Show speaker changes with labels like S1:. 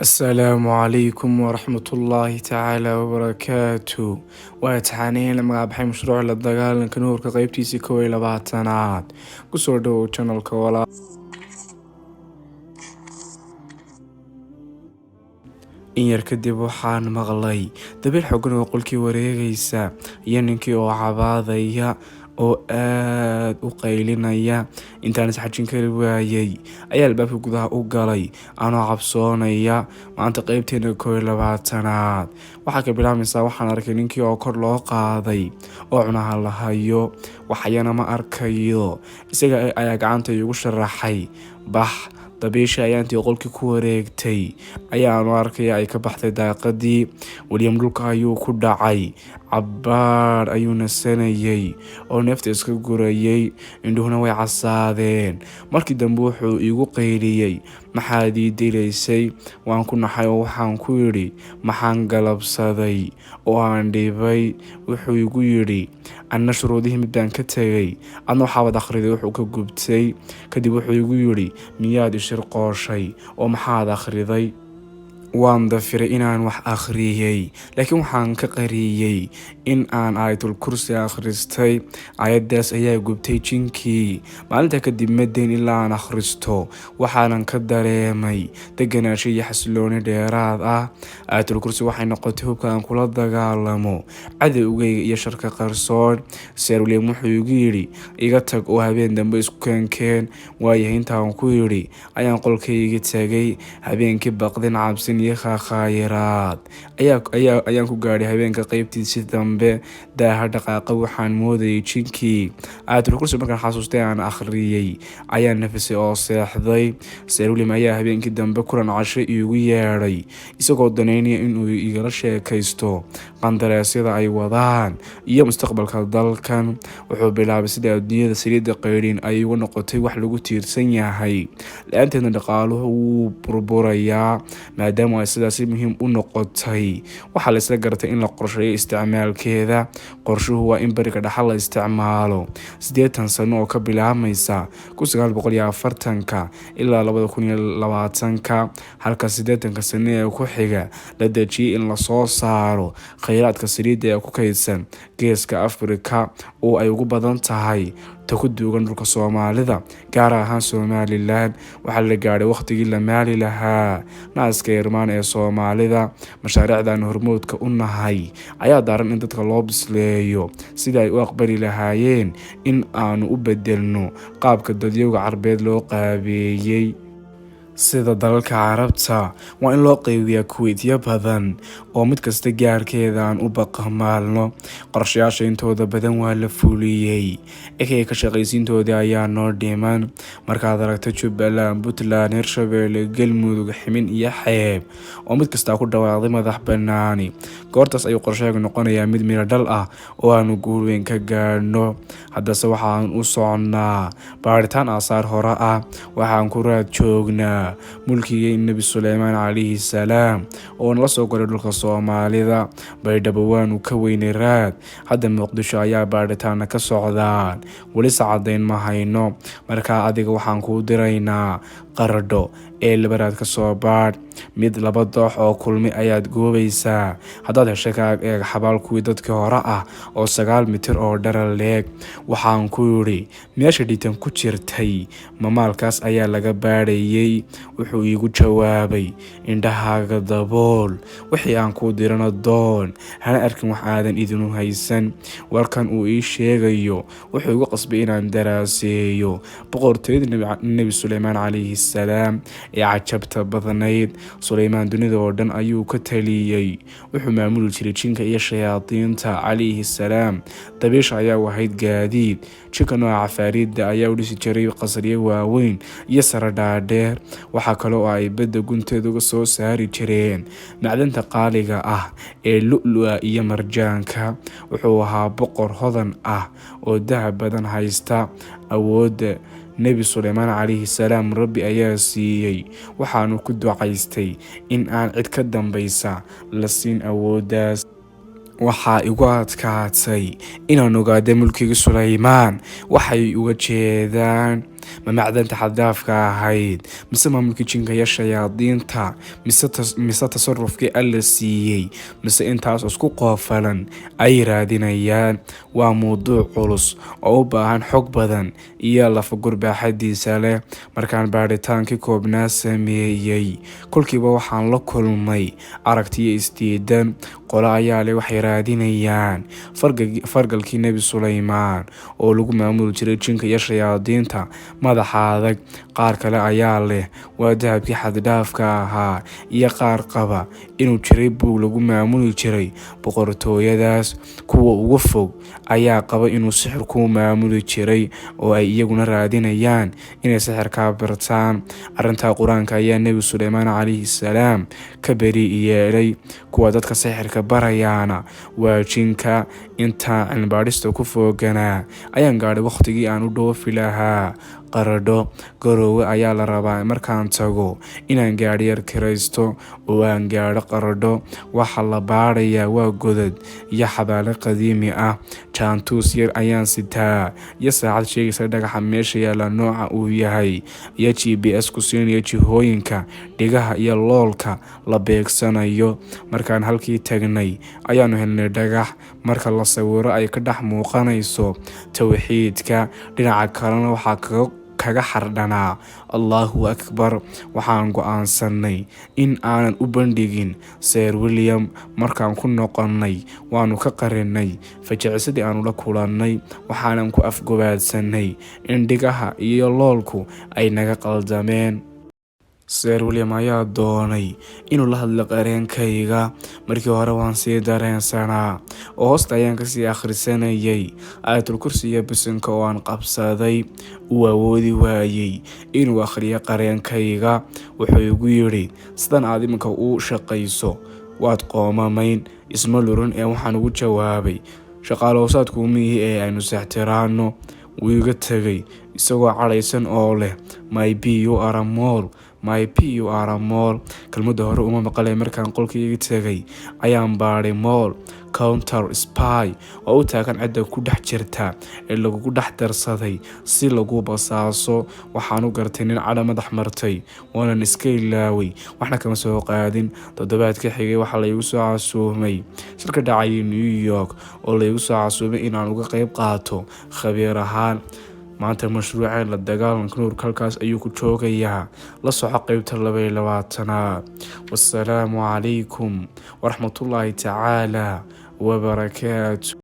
S1: Asalaamu calaykum waraxmatullaahi tacaala wabarakaatu. Waa taxaanihii la magacbaxay mashruuca la dagaalanka nuurka, qeybtiisii 21aad. Kusoo dhowow channelka walaa. In yar kadib waxaan maqlay dabayl xooggan oo qolkii wareegaysa iyo ninkii oo cabaadaya oo aad u qaylinaya. Intaan isxajin kari waayay ayaa albaabka gudaha u galay anoo cabsoonaya. Maanta qeybteena 21aad waxaa ka bilaabmaysaa waxaan arkay ninkii oo kor loo qaaday oo cunaha la hayo, waxayana ma arkayo. Isaga ayaa gacanta iigu sharaxay bax. Dabiishii ayaa intii qolkii ku wareegtay ayaanu arkaya ay ka baxday daaqadii. William dhulka ayuu ku dhacay, cabbaadh ayuu nasanayay oo neefta iska gurayay, indhuhuna way casaadeen. Markii dambe wuxuu iigu qayliyey, "Maxaad ii dilaysay?" Waan ku naxay oo waxaan ku yidhi, "Maxaan galabsaday oo aan dhibay?" Wuxuu igu yidhi, "Anna shuruudihii mid baan ka tegay, adna waxaabad akhriday wuxuu ka gubtay." Kadib wuxuu igu yidhi, "Miyaad ishirqooshay oo maxaad akhriday?" Waan dafiray inaan wax akhriyey, laakiin waxaan ka qariyey in aan Aayatul Kursi akhristay. Aayaddaas ayaa gubtay jinkii. Maalintaa kadib ma dayn ilaa aan akhristo, waxaanan ka dareemay deganaansho iyo xasilooni dheeraad ah. Aayatul Kursi waxay noqotay hubka aan kula dagaalamo cadowgayga iyo sharka qarsoon. Sir William wuxuu igu yidhi, "Iga tag oo habeen dambe isku keenkeen." Waayahay intaan ku yidhi ayaan qolkayga tagay. Habeenkii baqdin, cabsin iyo khakhaayiraad ayaan ku gaadhay habeenka qeybtiisii dambe. Daaha dhaqaaqa, waxaan moodayay jinkii. Aayatul Kursi markaan xasuustay aan akhriyey ayaan nafisay oo seexday. Sir William ayaa habeenkii dambe kulan casho iigu yeedhay, isagoo daneynaya inuu igala sheekaysto qandaraasyada ay wadaan iyo mustaqbalka dalkan. Wuxuu bilaabay sida adduunyada saliidda qayrin ay ugu noqotay wax lagu tiirsan yahay, la-aanteedna dhaqaaluhu wuu burburayaa. Maadaama ay sidaasi muhiim u noqotay, waxaa la isla garatay in la qorsheeyo isticmaalkeeda. Qorshuhu waa in Bariga Dhexe la isticmaalo 80 sano oo ka bilaabmaysa 1940-ka ilaa 2020-ka, halka 80-ka sano ee ku xiga la dejiyay in lasoo saaro kheyraadka saliidda ee ku kaydsan Geeska Afrika, oo ay ugu badan tahay ta ku duugan dhulka Soomaalida, gaar ahaan Somaliland. Waxaa la gaadhay waqtigii la maali lahaa naaska irmaan ee Soomaalida. Mashaariicdan hormoodka u nahay ayaa daaran in dadka loo bisleeyo sidii ay u aqbali lahaayeen in aanu u bedelno qaabka dadyowga Carbeed loo qaabeeyey. Sida dalalka Carabta, waa in loo qaybiyaa Kuweetyo badan oo mid kasta gaarkeeda aan u baqamaalno. Qorshayaasha intooda badan waa la fuliyey, ekaya ka shaqaysiintoodii ayaa noo dhiman. Markaad aragto Jubbaland, Puntland, Hirshabelle, Galmudug, Ximin iyo Xeeb oo mid kastaa ku dhawaaqday madax bannaani, goortaas ayuu qorshahaagu noqonayaa mid miro dhal ah oo aanu guul weyn ka gaadhno. Haddase waxaan u soconnaa baadhitaan aasaar hore ah. Waxaan ku raad joognaa mulkigii Nebi Suleymaan calayhi salaam oo nala soo goray dhulka Soomaalida. Baydhabo waanu ka weynay raad, hadda Muqdisho ayaa baadhitaana ka socdaan, weli sacadayn ma hayno. Markaa adiga waxaan kuu diraynaa Qardho ee labaraad ka soo baadh. Mid laba doox oo kulmi ayaad goobaysaa. Haddaad heshay, ka ag eeg xabaal kuwii dadkii hore ah oo 9 mitir oo dharar leeg. Waxaan ku yidhi, "Meesha dhiitan ku jirtay mamaalkaas ayaa laga baadhayay?" Wuxuu iigu jawaabay, "Indhahaaga dabool, wixii aan kuu dirana doon, hana arkin wax aadan idinu haysan." Warkan uu ii sheegayo wuxuu igu qasbay inaan daraaseeyo boqortooyada Nebi Suleymaan calayhi salaam ee cajabta badnayd. Suleymaan dunida oo dhan ayuu ka taliyey. Wuxuu maamuli jiray jinka iyo shayaadiinta calayhi salaam. Dabiisha ayaa u ahayd gaadiid. Jinka nooca cafaariidda ayaa u dhisi jiray qasriyo waaweyn iyo sare dhaadheer. Waxaa kale oo ay badda gunteeda uga soo saari jireen macdanta qaaliga ah ee lu'lu'a iyo marjaanka. Wuxuu ahaa boqor hodan ah oo dahab badan haysta. Awoodda Nebi Suleymaan calayhi salaam Rabbi ayaa siiyey, waxaanu ku ducaystay in aan cid ka dambaysa la siin awooddaas. Waxaa igu adkaatay inaan ogaado mulkigii Suleymaan waxay uga jeedaan. Ma macdanta xad-dhaafka ahayd, mise maamulkii jinka iyo shayaadiinta, mise tasarufkii Alla siiyey, mise intaas isku qoofalan ay raadinayaan? Waa mowduuc culus oo u baahan xog badan iyo lafagur baaxadiisa leh. Markaan baadhitaankii koobnaa sameeyey, kolkiiba waxaan la kulmay aragtiyo isdiidan. Qolo ayaa leh waxay raadinayaan fargalkii Nebi Suleymaan oo lagu maamuli jiray jinka iyo shayaadiinta madaxa adag. Qaar kale ayaa leh waa dahabkii xad-dhaafka ahaa, iyo qaar qaba inuu jiray buug lagu maamuli jiray boqortooyadaas. Kuwa ugu fog ayaa qaba inuu sixir ku maamuli jiray oo ay iyaguna raadinayaan inay sixirkaa bartaan. Arrintaa Qur-aanka ayaa Nebi Suleymaan calayhi salaam ka beri yeelay. Kuwa dadka sixirka barayaana waa jinka. Intaan cilmibaadhista ku fooganaa ayaan gaadhay waqtigii aan u dhoofi lahaa Qaradho. Garoowe ayaa la rabaa markaan tago inaan gaadhi yar kiraysto oo aan gaadho Qaradho. Waxa la baadhayaa waa godad iyo xabaalo qadiimi ah. Jaantuus yar ayaan sitaa iyo saacad sheegaysa dhagaxa meesha yaalla nooca uu yahay, iyo GPS ku siinaya jihooyinka dhigaha iyo loolka la beegsanayo. Markaan halkii tagnay ayaanu helnay dhagax marka la sawiro ay ka dhex muuqanayso tawxiidka, dhinaca kalena waxaa kaga xardhanaa Allahu Akbar. Waxaan go'aansanay in aanan u bandhigin Sir William. Markaan ku noqonnay, waanu ka qarinay fajicisadii aanu la kulannay, waxaanan ku afgobaadsanay in dhigaha iyo loolku ay naga qaldameen. Sir William ayaa doonay inuu la hadlo qareenkayga. Markii hore waan sii dareensanaa oo hoosta ayaan kasii akhrisanayay Aayatul Kursi iyo bisinka oo aan qabsaday. Uu awoodi waayey inuu akhriyo qareenkayga. Wuxuu igu yidhi, "Sidan aad iminka u shaqayso waad qoomamayn." Isma lurin ee waxaan ugu jawaabay, "Shaqaale hoosaad kuuma ihi ee aynu is-ixtiraamno." Wuu iga tegay isagoo cadhaysan oo leh, "Maybe you are a mole, maybe you are a mole." Kelmadda hore uma maqalay. Markaan qolkayga tegay ayaan baadhay mole, counter spy, oo u taagan cidda ku dhex jirta ee lagugu dhex darsaday si lagu basaaso. Waxaan u gartay nin cadho madax martay, waanan iska ilaaway, waxna kama soo qaadin. Toddobaadka xigay waxaa laygu soo casuumay shir ka dhacayay New York oo laygu soo casuumay inaan uga qayb qaato khabiir ahaan. Maanta mashruucee la dagaalanka nuurka halkaas ayuu ku joogayaa. La soco qeybta 22aad. Wasalaamu calaykum waraxmatullaahi tacaala wabarakaatu.